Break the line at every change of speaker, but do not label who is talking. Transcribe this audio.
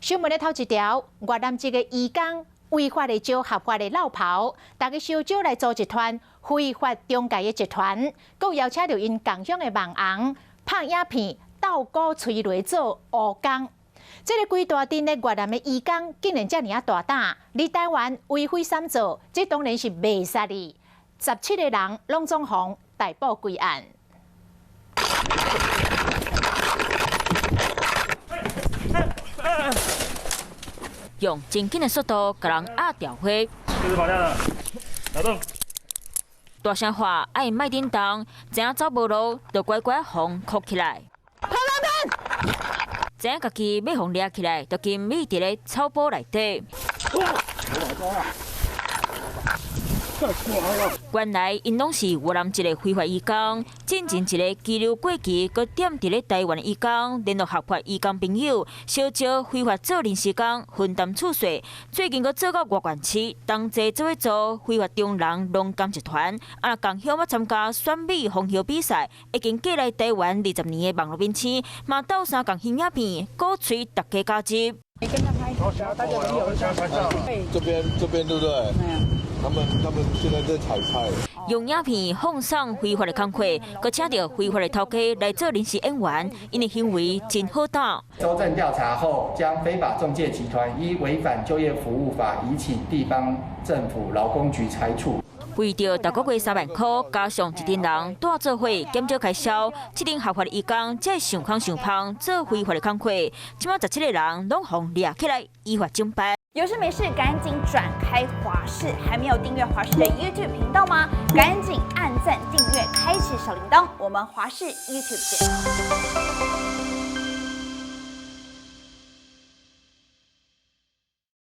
新聞的頭一條，越南籍的移工違法的招合法的落跑，大家相招來組一團非法中介的集團，閣邀請著𪜶共鄉的網紅拍影片，鬥鼓吹螺做烏工。這个規大陣的越南的移工竟然遮爾仔大膽，佇台灣為非三做，這當然是袂使哩。17個人攏總予逮捕歸案。
用真緊的速度共人壓掉火。大聲喊愛莫振動，知影走無路，就乖乖予𪜶箍起來。知影家己欲予𪜶掠起來，就禁覕佇咧草埔內底。原來𪜶攏是越南籍的非法移工，進前一个居留過期，閣踮佇咧台灣的移工，聯絡合法移工朋友，相招非法做臨時工，分擔厝稅。最近閣做到外縣市，同齊做伙做非法中人農工集團，啊，共鄉欲參加選美豐胸比賽，已經過來台灣20年的網路明星，嘛鬥相共翕影片，鼓吹大家加入。
這邊這邊對不對？他們現在在採菜。
用影片放送非法的工課，閣請著非法的頭家來做臨時演員，𪜶的行為真好膽。
搜證調查後，將非法仲介集團依違反就業服務法，移請地方政府勞工局拆除。
為著逐个月3萬箍，加上一陣人帶做伙減少開銷，這陣合法的移工才會想空想芳做非法的工課。這馬17個人攏予𪜶掠起來，依法偵辦。
有事沒事趕緊轉開華視，還沒有訂閱華視的 YouTube 頻道嗎？趕緊按讚訂閱，開啟小鈴鐺。我們華視 YouTube 見。